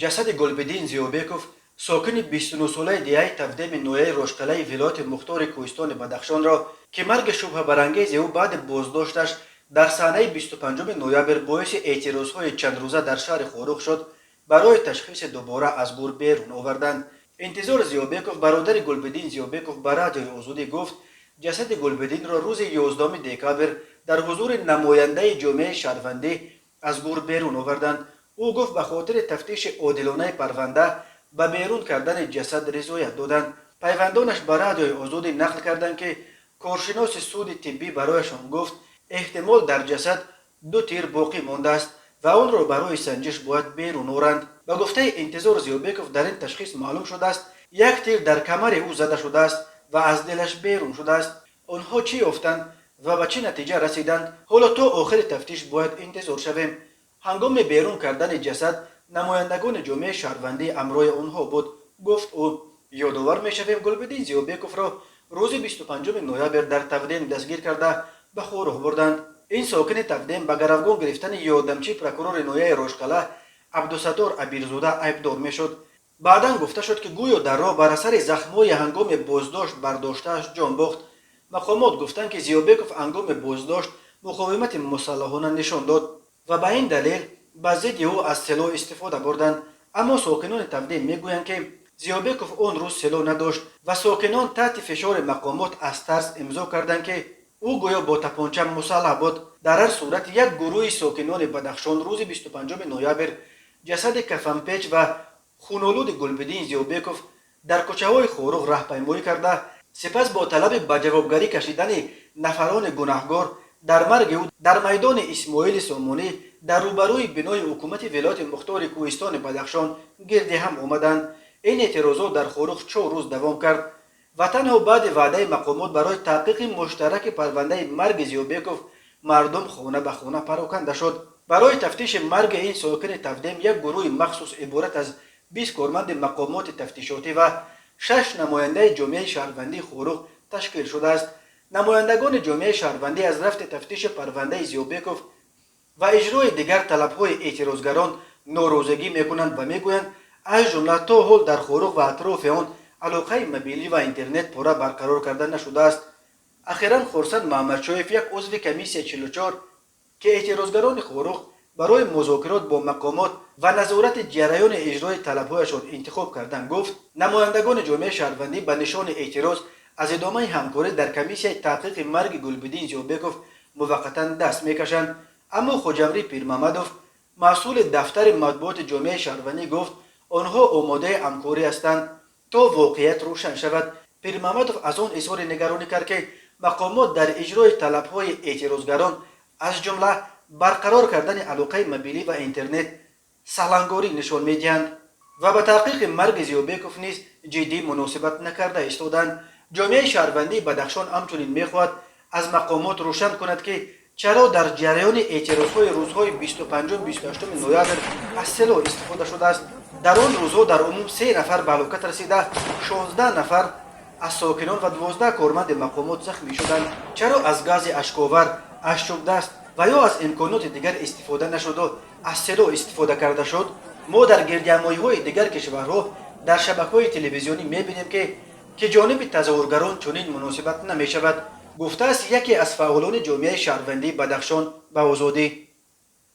Ҷасади Гулбиддин Зиёбеков, сокини 29-солаи деҳаи Тавдеми ноҳияи Рошқалаи вилояти мухтори Кӯҳистони Бадахшонро, ки марги шубҳабарангези ӯ баъди боздошташ дар санаи 25 ноябр боиси эътирозҳои чандрӯза дар шаҳри Хоруғ шуд, барои ташхиси дубора аз гур берун оварданд. Интизор Зиёбеков, бародари Гулбиддин Зиёбеков, ба Радиои Озодӣ гуфт, ҷасади Гулбиддинро рӯзи 11 декабр дар ҳузури намояндаи ҷомеаи шаҳрвандӣ аз гур берун оварданд. Ӯ гуфт, ба хотири тафтиши одилонаи парванда ба берун кардани ҷасад ризоят доданд. Пайвандонаш ба Радиои Озодӣ нақл карданд, ки коршиноси суди тиббӣ барояшон гуфт, эҳтимол дар ҷасад ду тир боқӣ мондааст ва онро барои санҷиш бояд берун оранд. Ба гуфтаи Интизор Зиёбеков, дар ин ташхис маълум шудааст, як тир дар камари ӯ зада шудааст ва аз дилаш берун шудааст. Онҳо чӣ ёфтанд ва ба чӣ натиҷа расиданд, ҳоло то охири тафтиш бояд интизор шавем. Ҳангоми берун кардани ҷасад намояндагони ҷомеаи шаҳрвандӣ ҳамроҳи онҳо буд, гуфт ӯ. Ёдовар мешавем, Гулбиддин Зиёбековро рӯзи 25 ноябр дар Тавдем дастгир карда, ба Хоруғ бурданд. Ин сокини Тавдем ба гаравгон гирифтани ёрдамчии прокурори ноҳияи Рошқала Абдусаттор Абирзода айбдор мешуд. Баъдан гуфта шуд, ки гӯё дар роҳ бар асари захмҳои ҳангоми боздошт бардоштааш ҷон бохт. Мақомот гуфтанд, ки Зиёбеков ҳангоми боздошт муқовимати мусаллаҳона нишон дод ва ба ин далел ба зидди ӯ аз силоҳ истифода бурданд. Аммо сокинони Тавдем мегӯянд, ки Зиёбеков он рӯз силоҳ надошт ва сокинон таҳти фишори мақомот аз тарс имзо карданд, ки ӯ гӯё бо тапонча мусаллаҳ буд. Дар ҳар сурат, як гурӯҳи сокинони Бадахшон рӯзи 25 ноябр ҷасади кафанпеч ва хунолуди Гулбиддин Зиёбеков дар кӯчаҳои Хоруғ раҳпаймоӣ карда, сипас бо талаби ба ҷавобгарӣ кашидани нафарони гунаҳгор дар марги ӯ дар майдони Исмоили Сомонӣ дар рӯбарӯи бинои ҳукумати вилояти мухтори Кӯҳистони Бадахшон гирди ҳам омаданд. Ин эътирозот дар Хоруғ 4 рӯз давом кард ва танҳо баъди ваъдаи мақомот барои таҳқиқи муштараки парвандаи марги Зиёбеков мардум хона ба хона пароканда шуд. Барои тафтиши марги ин сокини Тавдем як гурӯҳи махсус иборат аз 20 корманди мақомоти тафтишотӣ ва шаш намояндаи ҷомеаи шаҳрвандии Хоруғ ташкил шудааст. Намояндагони ҷомеаи шаҳрвандӣ аз рафти тафтиши парвандаи Зиёбеков ва иҷрои дигар талабҳои эътирозгарон норозигӣ мекунанд ва мегӯянд, аз ҷумла то ҳол дар Хоруғ ва атрофи он алоқаи мобилӣ ва интернет пурра барқарор карда нашудааст. Ахиран Хурсанд Маҳмадшоев, як узви комиссияи 44, ки эътирозгарони Хоруғ барои музокирот бо мақомот ва назорати ҷараёни иҷрои талабҳояшон интихоб карданд, гуфт, намояндагони ҷомеаи шаҳрвандӣ ба нишони эътироз аз идомаи ҳамкорӣ дар комиссияи таҳқиқи марги Гулбиддин Зиёбеков муваққатан даст мекашанд. Аммо Хоҷамрӣ Пирмамадов, масъули дафтари матбуоти ҷомеаи шаҳрвандӣ, гуфт, онҳо омодаи ҳамкорӣ ҳастанд, то воқеият рӯшан шавад. Пирмамадов аз он изҳори нигаронӣ кард, ки мақомот дар иҷрои талабҳои эътирозгарон, аз ҷумла барқарор кардани алоқаи мобилӣ ва интернет, саҳлангорӣ нишон медиҳанд ва ба таҳқиқи марги Зиёбеков низ ҷиддӣ муносибат накарда истоданд. Ҷомеаи шаҳрвандии Бадахшон ҳамчунин мехоҳад аз мақомот рӯшан кунад, ки чаро дар ҷараёни эътирозҳои рӯзҳои 25-28 ноябр аз силоҳ истифода шудааст. Дар он рӯзҳо дар умум се нафар ба ҳалокат расида, 16 нафар аз сокинон ва 12 корманди мақомот захмӣ шуданд. Чаро аз гази ашковар, аз чӯбдаст ва ё аз имконоти дигар истифода нашуду аз силоҳ истифода карда шуд? Мо дар гирдиҳамоиҳои дигар кишварҳо дар шабакаҳои телевизионӣ мебинем, ки ҷониби тазоҳургарон чунин муносибат намешавад, гуфтааст яке аз фаъолони ҷомеаи шаҳрвандии Бадахшон ба Озодӣ.